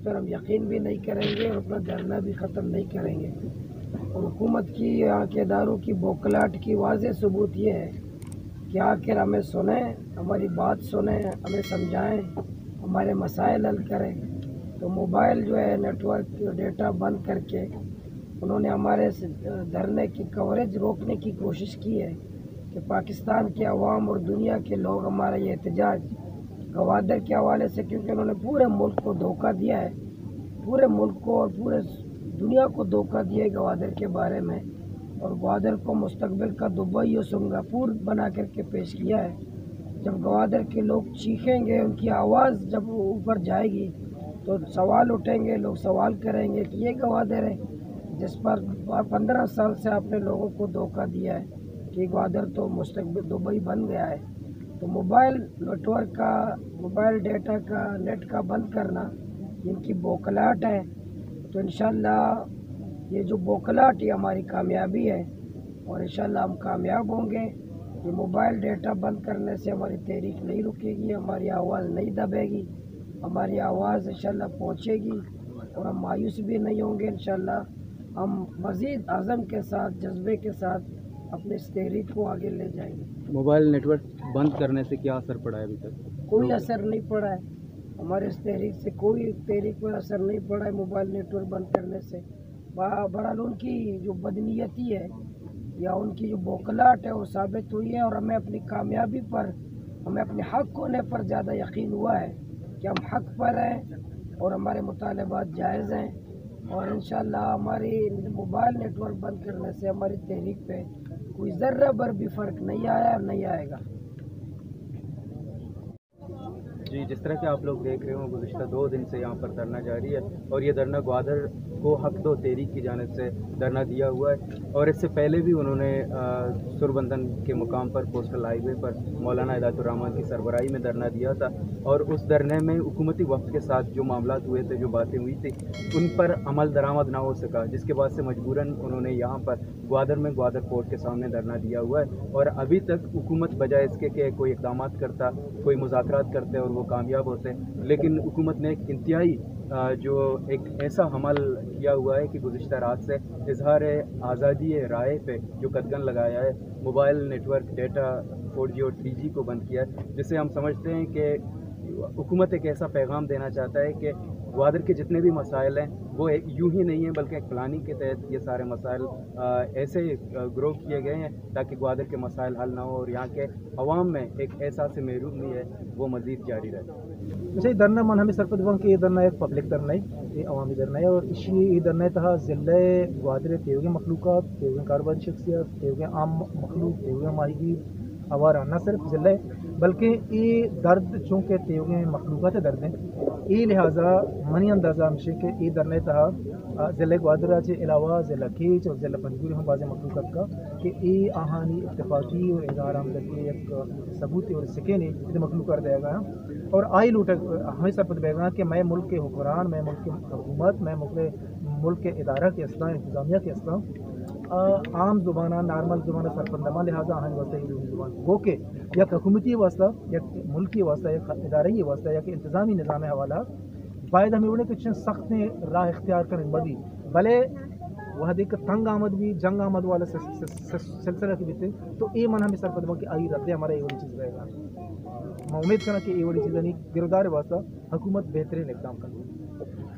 پر ہم یقین بھی نہیں کریں گے اور اپنا دھرنا بھی ختم نہیں کریں گے۔ اور حکومت کی، یہاں کے اداروں کی بوکھلاہٹ کی واضح ثبوت یہ ہے کہ آخر ہمیں سنیں، ہماری بات سنیں، ہمیں سمجھائیں، ہمارے مسائل حل کریں۔ تو موبائل جو ہے نیٹ ورک ڈیٹا بند کر کے انہوں نے ہمارے اس دھرنے کی کوریج روکنے کی کوشش کی ہے کہ پاکستان کے عوام اور دنیا کے لوگ ہمارا یہ احتجاج گوادر کے حوالے سے، کیونکہ انہوں نے پورے ملک کو دھوکہ دیا ہے، پورے ملک کو اور پورے دنیا کو دھوکہ دیا ہے گوادر کے بارے میں، اور گوادر کو مستقبل کا دبئی اور سنگاپور بنا کر کے پیش کیا ہے۔ جب گوادر کے لوگ چیخیں گے، ان کی آواز جب اوپر جائے گی تو سوال اٹھیں گے، لوگ سوال کریں گے کہ یہ گوادر ہے جس پر پندرہ سال سے آپ نے لوگوں کو دھوکہ دیا ہے کہ گوادر تو مستقبل دبئی بن گیا ہے۔ تو موبائل نیٹ ورک کا، موبائل ڈیٹا کا، نیٹ کا بند کرنا، ان کی بوکھلاہٹ ہے۔ تو انشاءاللہ یہ جو بوکھلاہٹ، یہ ہماری کامیابی ہے اور انشاءاللہ ہم کامیاب ہوں گے۔ یہ موبائل ڈیٹا بند کرنے سے ہماری تحریک نہیں رکے گی، ہماری آواز نہیں دبے گی، ہماری آواز انشاءاللہ پہنچے گی اور ہم مایوس بھی نہیں ہوں گے۔ انشاءاللہ ہم مزید عزم کے ساتھ، جذبے کے ساتھ اپنے اس تحریک کو آگے لے جائیں گے۔ موبائل نیٹ ورک بند کرنے سے کیا اثر پڑا ہے ابھی تک؟ کوئی اثر نہیں پڑا ہے، ہمارے اس تحریک سے کوئی، تحریک پر اثر نہیں پڑا ہے موبائل نیٹ ورک بند کرنے سے۔ با-، بہرحال ان کی جو بدنیتی ہے یا ان کی جو بوکھلاہٹ ہے وہ ثابت ہوئی ہے، اور ہمیں اپنی کامیابی پر، ہمیں اپنے حق ہونے پر زیادہ یقین ہوا ہے کہ ہم حق پر ہیں اور ہمارے مطالبات جائز ہیں، اور انشاءاللہ ہماری موبائل نیٹ ورک بند کرنے سے ہماری تحریک پہ کوئی ذرہ بھر بھی فرق نہیں آیا اور نہیں آئے گا۔ جی، جس طرح کہ آپ لوگ دیکھ رہے ہو، گزشتہ دو دن سے یہاں پر دھرنا جاری ہے اور یہ دھرنا گوادر کو حق دو تحریک کی جانب سے دھرنا دیا ہوا ہے، اور اس سے پہلے بھی انہوں نے، آ، سربندن کے مقام پر کوسٹل ہائی وے پر مولانا ہدایت الرحمان کی سربراہی میں دھرنا دیا تھا، اور اس دھرنے میں حکومتی وفد کے ساتھ جو معاملات ہوئے تھے، جو باتیں ہوئی تھی، ان پر عمل درآمد نہ ہو سکا، جس کے بعد سے مجبوراً انہوں نے یہاں پر گوادر میں گوادر پورٹ کے سامنے دھرنا دیا ہوا ہے، اور ابھی تک حکومت بجائے اس کے کہ کوئی اقدامات کرتا، کوئی مذاکرات کرتے اور وہ کامیاب ہوتے، لیکن حکومت نے ایک انتہائی، آ، جو ایک ایسا حمل کیا ہوا ہے کہ گزشتہ رات سے اظہار آزادی رائے پہ جو قدغن لگایا ہے، موبائل نیٹ ورک ڈیٹا فور جی اور تھری جی کو بند کیا ہے، جسے ہم سمجھتے ہیں کہ حکومت ایک ایسا پیغام دینا چاہتا ہے کہ گوادر کے جتنے بھی مسائل ہیں، وہ ایک یوں ہی نہیں ہیں، بلکہ ایک پلاننگ کے تحت یہ سارے مسائل، آ، ایسے، آ، گرو کیے گئے ہیں تاکہ گوادر کے مسائل حل نہ ہو اور یہاں کے عوام میں ایک احساس محرومی ہے، وہ مزید جاری رہے۔ اچھا، یہ دھرنا من ہمیں سرپد بن کہ یہ دھرنا ایک پبلک دھرنا ہے، یہ عوامی دھرنا ہے، اور اسی یہ دھرنا تہا ضلع گوادر تیوگیں مخلوقات، تیوگیں کاروباری شخصیات، تیوگیں عام مخلوق، تیوگیں ماہی گیر، آوارہ نہ صرف ضلع بلکہ اے درد چونکہ تیوگیں مخلوقات درد ہیں، اے لہذا منی اندازہ ہمشے کہ اے دھرنے تہا، آ، ضلع گوادر چہ علاوہ ضلع کیچ اور ضلع پنجگور ہم بعض مخلوقات کا کہ اے آہانی اتفاقی اور ادارہ ہمدردی یک ثبوت اور سکینے اے مخلوق کر دیا گیا۔ اور آئی لوٹا ہمیں سرپد بیگا کہ میں ملک کے حکمران، میں ملک کے حکومت، میں ملک، ملک کے ادارہ کے اسلاں، انتظامیہ کے اسلاں، آ، عام زباناں، نارمل زباناں سرپند نہ باں، لہذا آہانی واسطہ اردو زبان گو کہ یک حکومتی واسطہ، یک ملکی واسطہ، یک ادارہی واسطہ، یک انتظامی نظام حوالہ باید ہمیں وڑے کہ چن سختیں راہ اختیار کریں مبی، بلے وہدے کہ تنگ آمد بھی، جنگ آمد والا سس-، سس-، سس-، سلسلہ کی بیتے، تو اے من ہمیں سرپد باں کہ آئی رد ہمارا اے وڑی چیز رہے گا۔ میں امید کرنا کہ اے وڑی چیزانی گرودار واسطہ حکومت بہترین اقدام کرے۔